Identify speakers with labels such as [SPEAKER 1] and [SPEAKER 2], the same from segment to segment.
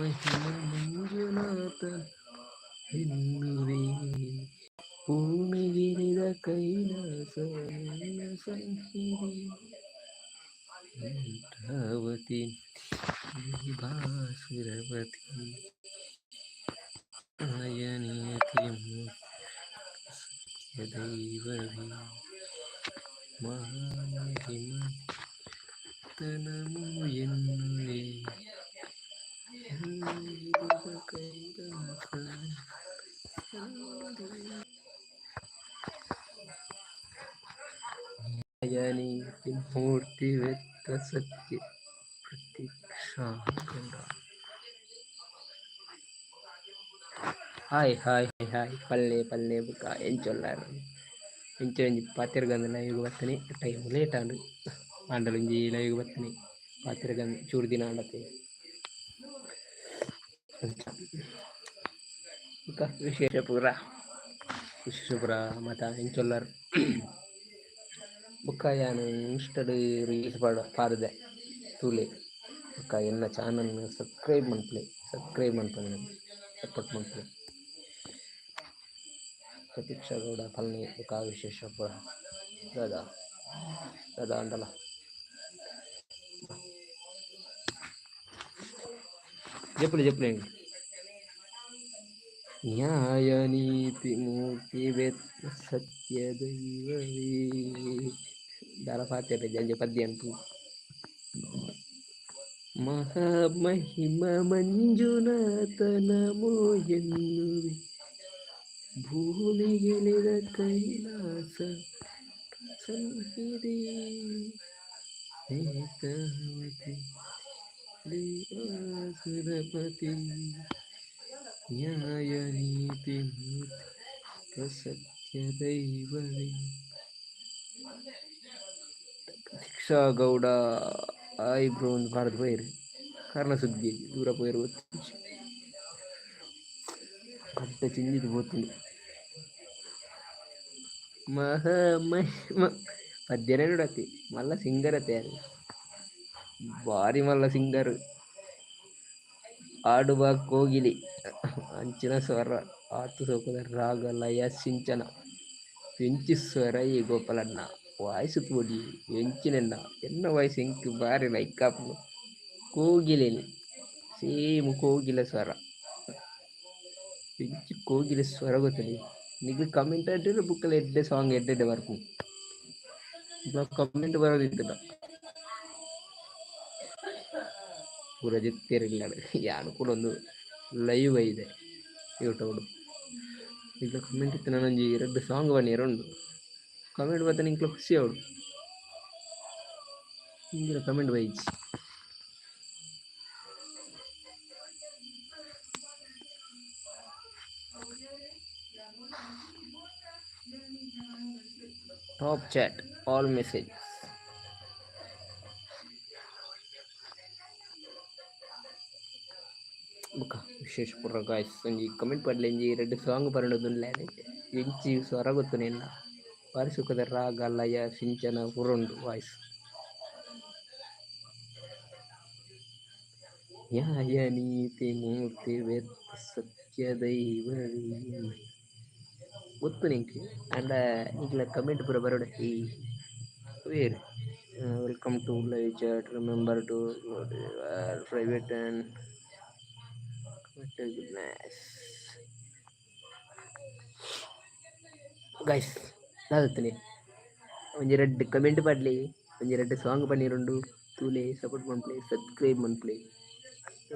[SPEAKER 1] ಮಹಾಮಹಿಮ ಮಂಜುನಾಥ ಎನ್ನುವೆ ಭೂಮಿಗಿಳಿದ ಕೈಲಾಸ ನಿನ್ನ ಸನ್ನಿಧಿ ನೇತ್ರಾವತಿ ಭಾಸುರವತಿ ನಯನೀತಿ ಸತ್ಯದೈವವೇ ಮಹಾಮಹಿಮ ತನಮು ಎನ್ನುವೆ ಭೂಮಿಗಿಳಿದ ಕೈಲಾಸ. ನ್ಯಾಯನೀತಿ ಮೂರ್ತಿ ವೆತ್ತ ಸತ್ಯ Pratiksha Gowda. Hi hi hi ಪಲ್ಲೆ ಪಲ್ಲೆ ಬುಕ್ಕ ಎಂಚೊಲ್ಲಾರು ಎಂಚ ಒಂಜಿ ಪಾತೆರ್ಗಂದ್ ಲೈವ್ ಬತ್ತನೆ. ಟೈಮ್ ಲೇಟ್ ಆಂಡ್, ಆಂಡಲ ಒಂಜಿ ಲೈವ್ ಬತ್ತನೆ ಪಾತೆರ್ಗಂದ್ ಚೂರು ದಿನ ಆಂಡತೆ. ಅಂಚ ಬುಕ್ಕ ವಿಶೇಷ ಪೂರ, ವಿಶೇಷ ಪೂರ ಮಾತ ಎಂಚೊಲ್ಲಾರು? ಬುಕ್ಕ ಯಾನ್ ಇನ್ಸ್ಟಾಡ್ ರೀಲ್ಸ್ ಪಾಡ ಪಾಡ್ದೆ, ತೂಲೆ. ಬುಕ್ಕ ಎನ್ನ ಚಾನಲ್ ಸಬ್ಸ್ಕ್ರೈಬ್ ಮನ್ಪುಲೆ, ಸಬ್ಸ್ಕ್ರೈಬ್ ಮನ್ಪುಲೆ, ಸಪೋರ್ಟ್ ಮನ್ಪುಲೆ. ಪ್ರತೀಕ್ಷಾ ಗೌಡ ಪಲ್ನಿ ಬುಕ್ಕ ವಿಶೇಷ ಪೂರ ದಾದಾ ದಾದಾ ಅಂಡಲ ಜಪ್ಪುಲೆ ಜಪ್ಪುಲೆ. ನ್ಯಾಯ ನೀತಿ ಮೂರ್ತಿ ವೆತ್ತ ಸತ್ಯ ದೈವವೇ ದಾಲ ಪಾತೆರ ಜಂಜ ಪದ್ಯ ಅನ್ಪು. ಮಹಾಮಹಿಮ ಮಂಜುನಾಥ ನಮೋ ಎನ್ನುವೆ ಭೂಮಿಗಿಳಿದ ಕೈಲಾಸ ಸನ್ನಿಧಿ ನೇತ್ರಾವತಿ ದೇವಾಸುರಪತಿ ನ್ಯಾಯ ನೀತಿ ಮೂರ್ತಿ ಸತ್ಯ ದೈವವೇ. ಪ್ರತೀಕ್ಷಾ ಗೌಡ ಆಯ್ ಬ್ರೋ ಒಂದು ಪಾಡ್ದು ಪೋಯೆರ್. ಕಾರಣ ಸುದ್ದಿ ದೂರ ಪೋಯೆರ್ ಗೊತ್ತಿಜ್ಜಿ. ಗಡ್ಡ ಜಿಂಜಿದ್ ಪೋತುಂಡು. ಮಹಾಮಹಿಮ ಪದ್ಯನೇ ನೋಡತಿ ಮಲ್ಲ ಸಿಂಗರ್ ಅತೆ ಯಾರ್ ಬಾರಿ ಮಲ್ಲ ಸಿಂಗರ್. ಆಡುವ ಕೋಗಿಲೆ ಅಂಚಿನ ಸ್ವರ, ಆತು ಸೋಕುದ ರಾಗ ಲಯ ಸಿಂಚನ ಎಂಚಿ ಸ್ವರ ಈ ಗೋಪಾಲಣ್ಣ. ವಾಯ್ಸ್ ತೂಡಿ ಎಂಚಿನಣ್ಣ, ಎನ್ನ ವಾಯ್ಸ್ ಎಂಕ್ ಬಾರಿ ಲೈಕ್ ಆಪುಂಡು. ಕೋಗಿಲೆನಿ ಸೇಮ್ ಕೋಗಿಲೆ ಸ್ವರ, ಎಂಚಿ ಕೋಗಿಲೆ ಸ್ವರ ಗೊತ್ತುಂಡಿ. ನಿಕ್ಲ್ ಕಮೆಂಟ್ ಆಂಡ ಬುಕ್ಕಲ ಎಡ್ಡೆ ಸಾಂಗ್ ಎಡ್ಡೆ ಎಡ್ಡೆ ಬರ್ಪುಂಡು. ಕಮೆಂಟ್ ಬರೋದಿತ್ತುಂಡ ಪೂರ ಜೆತ್ತೆರ್ ಯಾನ್ ಕೂಡ ಒಂದು ಲೈವ್ ಐದೆ ಯೂಟ್ಯೂಬ್. ನಿಕ್ಲ ಕಮೆಂಟ್ ಇತ್ತೆ ನನೊಂಜಿ ರಡ್ಡ್ ಸಾಂಗ್ ಪನಿಯೆರೆ ಉಂಡು. ಕಮೆಂಟ್ ಬತ್ತ ನಿಕ್ಲ ಖುಷಿ ಆವೊಡು. ಇಂಚಿನ comment baiji. Top chat all message. ಬುಕ್ಕ ವಿಶೇಷ ಪೂರ ಗಾಯ್ಸ್, ಒಂಜಿ ಕಮೆಂಟ್ ಪಾಡ್ಲೆ. ಒಂಜಿ ರಡ್ಡ್ ಸಾಂಗ್ ಪನೊಂದುಲ್ಲೆ ಎಂಚಿ ಸ್ವರ ಗೊತ್ತುಂಡು ಎನ್ನ. ಬಾರಿ ಸುಖದ ರಾಗ ಲಯ ಸಿಂಚನ ಪೂರ ಉಂಡು ವಾಯ್ಸ್. ನ್ಯಾಯ ನೀತಿ ಮೂರ್ತಿ ವೆತ್ತ ಸತ್ಯ ದೈವವೇ ಗೊತ್ತು ನಿಂಕ್ ಆಂಡ ನಿಕ್ಲೆ ಕಮೆಂಟ್ ಪೂರ ಬರೊಡೆ. ಈ ವೇರ್ welcome to live chat, remember to private and goodness guys. ದಾದತ್ತನೆ ಒಂಜಿ ರಡ್ಡ್ ಕಮೆಂಟ್ ಪಾಡ್ಲೆ, ಒಂಜಿ ರಡ್ಡ್ ಸಾಂಗ್ ಪನೀರುಂಡು. ತೂಲೆ, ಸಪೋರ್ಟ್ ಮನ್ಪುಲೆ, ಸಬ್ಸ್ಕ್ರೈಬ್ ಮನ್ಪುಲೆ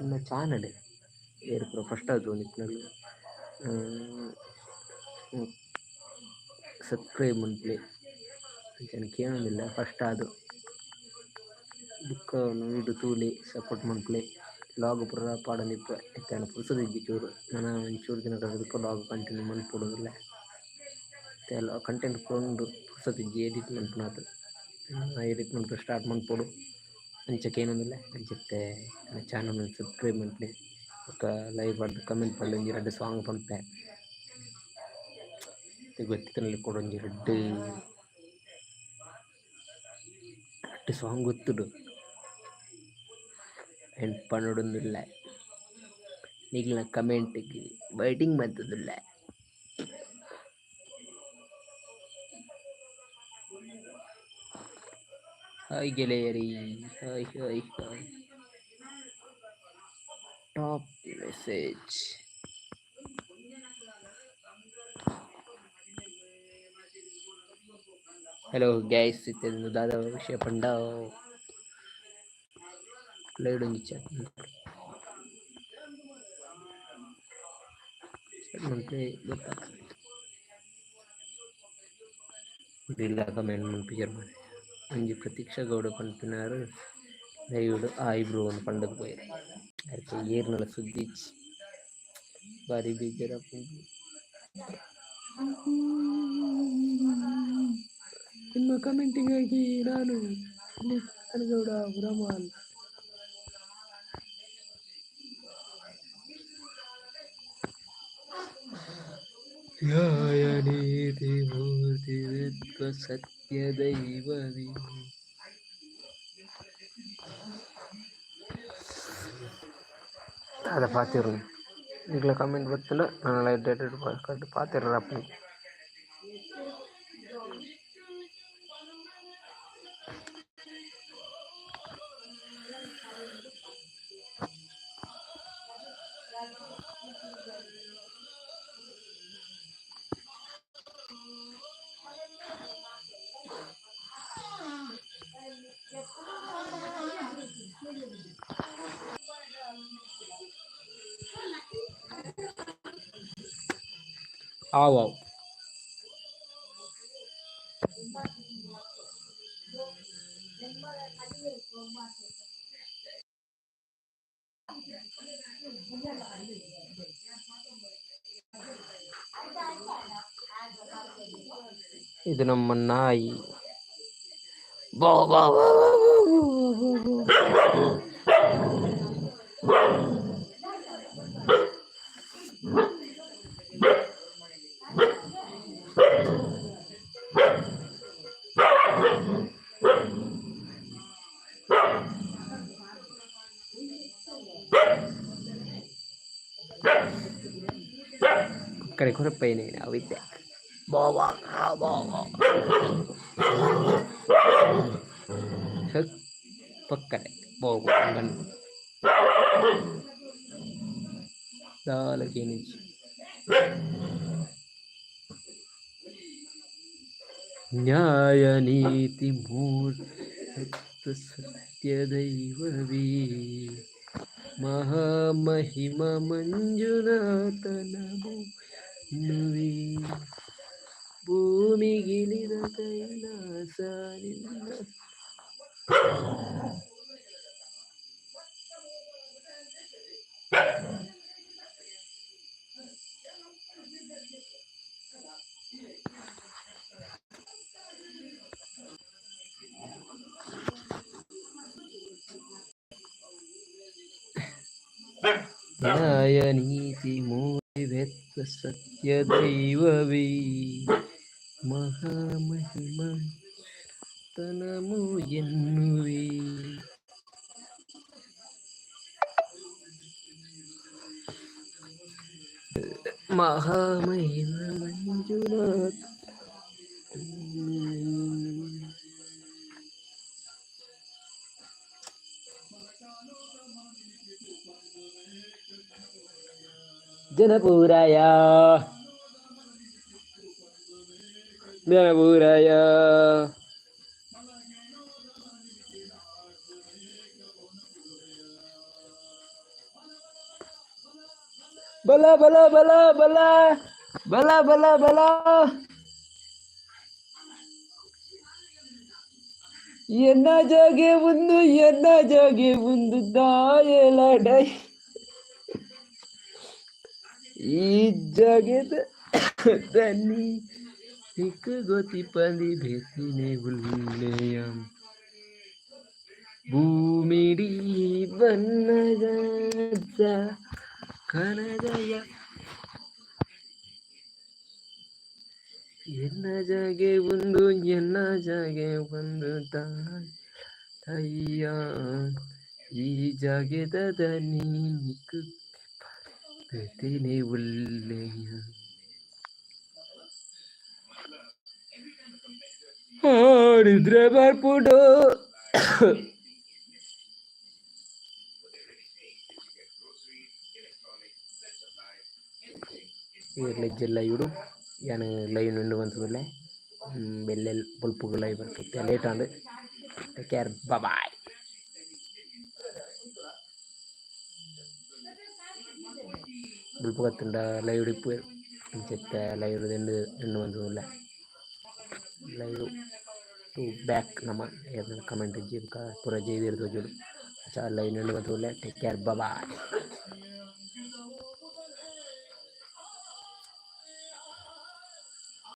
[SPEAKER 1] ಎನ್ನ ಚಾನಲ್. ಏರ್ ಪೂರ ಫಸ್ಟ್ ಆದ್ ತೂವೊಂದಿಪ್ಪುನಕುಲು ಸಬ್ಸ್ಕ್ರೈಬ್ ಮನ್ಪುಲೆ. ಅಂಚನೆ ಕೇನೊಂದಿಲ್ಲ ಫಸ್ಟ್ ಆದ್. ಬುಕ್ಕ ವೀಡಿಯೋ ತೂಲೆ, ಸಪೋರ್ಟ್ ಮನ್ಪುಲೆ. ಲಾಗ್ ಪೂರ ಪಾಡೊಂದಿಪ್ಪುವೆ. ಇತ್ತೆ ಯಾನ್ ಪುರ್ಸೊತು ಇಜ್ಜಿ ಚೂರು, ನನ ಒಂಚೂರು ದಿನ ಕರಿದ್ ಲಾಗ್ ಕಂಟಿನ್ಯೂ ಮನ್ಪೊಡುಂದುಲ್ಲೆ. ಇತ್ತೆ ಕಂಟೆಂಟ್ ಪೂರ ಉಂಡು, ಪುರ್ಸೊತು ಇಜ್ಜಿ ಎಡಿಟ್ ಮನ್ಪುನಾತ್. ಎಡಿಟ್ ಮನ್ಪರೆ ಸ್ಟಾರ್ಟ್ ಮನ್ಪೊಡು. ಅಂಚ ಕೇನೊಂದುಲ್ಲೆ. ಅಂಚ ಇತ್ತೆ ಎನ್ನ ಚಾನಲ್ ಸಬ್ಸ್ಕ್ರೈಬ್ ಮನ್ಪುಲೆ. ಬೊಕ್ಕ ಲೈಕ್ ಪಾಡ್ದ್ ಕಮೆಂಟ್ ಪಾಡ್ಲೆ. ಒಂಜಿ ರಡ್ಡ್ ಸಾಂಗ್ ಪನ್ಪೆ. ಗೊತ್ತಿತ್ತಿನಲ್ಲಿ ಕೊಡೊಂಜಿ ಒಂಜಿ ರಡ್ಡ್ ರಡ್ಡ್ ಸಾಂಗ್ ಗೊತ್ತುಂಡು, ಐನ್ ಪನೊಡೊಂದುಲ್ಲೆ. ನಿಕ್ಲೆನ ಕಮೆಂಟ್ ವೈಟಿಂಗ್ ಮಂತೊಂದುಲ್ಲೆ. ಹಾಯ್ ಗೆಳೆಯರಿ, hi hi hi. Top message. Hello guys, ಇತ್ತೆ ದಾದ ವಿಷಯ ಪಂಡ ಲೈಡ್ ಒಂಜಿ ಚಾಟ್ ಮನ್ಪುಲೆ ಗೊತ್ತಾಪುಂಡು. ಇಲ್ಲ ಕಮೆಂಟ್ ಮನ್ಪುಜೆರ್ ಮಾರ್ರೆ. ಒಂಜಿ ಪ್ರತೀಕ್ಷಾ ಗೌಡ ಪನ್ಪಿನಾರ್ ಲೈವ್ ಡ್ ಹಾಯ್ ಬ್ರೋ ಅಂದ್ ಪಂಡುದ್ ಪೋಯೆರ್. ಅರ್ಚ ಏರ್ನಲ ಸುದ್ದಿ ಇಜ್ಜಿ. ಬಾರಿ ಬೇಜಾರಾಪುಂಡು. ನಿಮ್ಮ ಕಮೆಂಟಿಗಾಗಿ ನಾನು ಗೌಡ ಹುರಮಾಲ್. ನ್ಯಾಯ ನೀತಿ ಮೂರ್ತಿ ವಿತ್ವ ಸತ್ಯ ದೈವವೇ. ದಾದ ಪಾತೆರುನಿ ನಿಕ್ಲೆ ಕಮೆಂಟ್ ಬತ್ತುಂಡ ನನಲ ಎಡ್ಡೆ ಎಡ್ಡೆ ಪಾತೆರೆರೆ ಆಪುಂಡು. ಆವ್ ಆವ್. ಇದು ನಮ್ಮ ನಾಯಿ. ಬಾ ಬಾ ಬಾ ಬಾ ಬಾ ಬಾ ಬಾ. ಕಡೆ ಕೊರಪೈನೆ ನಾವು ಇದ್ದೆ. ಬಾ ಬಾ ಬಾ ಬಾ. ಪಕ್ಕನೆ ಬೋಗು ಗನ್ ದಾಲ ಕೇನಿಜ್ಜಿ. ನ್ಯಾಯ ನೀತಿ ಮೂರ್ತಿ ಸತ್ಯ ದೈವವೇ ಮಹಾಮಹಿಮ ಮಂಜುನಾಥನ ಎನ್ನುವೆ. ಭೂಮಿಗಿಳಿದ ಕೈಲಾಸ ನಿನ್ನ ನ್ಯಾಯ ನೀತಿ ಮೂರ್ತಿ ಸತ್ಯ ದೈವವೇ ಮಹಾಮಹಿಮ ತನಮು ಎನ್ನುವೆ. ಮಹಾಮಹಿಮ ಮಂಜುನಾಥ. ಜನಪುರಾಯ ಜನಪುರಾಯ. ಬಲ ಬಲ ಬಲ ಬಲ ಬಲ ಬಲ ಬಲ. ಎನ್ನ ಜಾಗೆ ಒಂದು ಎನ್ನ ಜಾಗೆ ಒಂದು ದಾಯಲಡೈ. ಈ ಜಾಗೆದ ದನಿ ನಿಕ್ ಗೊತ್ತಿಪಂದಿ ಬೇತಿನೆ ಉಲ್ಲೆಯ. ಭೂಮಿಡಿ ಬನ್ನಗ ಕನದಯ. ಎನ್ನ ಜಾಗೆ ಒಂದು ಎನ್ನ ಜಾಗೆ ಒಂದು ತಾಯ್ಯ. ಈ ಜಾಗೆದ ದನಿ ನಿಕ್ ಬೇತೆನೆ ಉಲ್ಲೆಯ. ನಿದ್ರೆ ಬರ್ಪುಂಡು. ಏರ್ಲ ಇಜ್ಜೆರ್ ಲೈವ್ ಡು ಯಾನ್ ಲೈವ್ ನ್ ಉಂಡು ಮಂತೊಂದುಲ್ಲೆ. ಎಲ್ಲೆ ಬೊಲ್ಪುಗು ಲೈವ್ ಬರ್ಪೆ ಇತ್ತೆ ಲೇಟ್ ಆಂಡ್. Take care bye. ಬೊಲ್ಪುಗು ಅತ್ತ್ಂಡ ಲೈವ್ ಡ್ ಇಪ್ಪುವೆರ್ ಅಂಚ ಇತ್ತೆ ಲೈವ್ ಡ್ ಎಂಡ್ ಎಂಡ್ ಮಂತೊಂದುಲ್ಲೆ. ಲೈವ್ ಟು ಬ್ಯಾಕ್ ನಮ ಏರ್ನ ಕಮೆಂಟ್ ಇಜ್ಜಿ ಬೊಕ ಪೂರ ಜೈ ವೀರ್ ತೋಜೊಡು ಅಂಚ ಲೈವ್ ನ್ ಎಂಡ್ ಮಂತೊಂದುಲ್ಲೆ ಟೇಕ್ ಕೇರ್ ಬಾಯ್.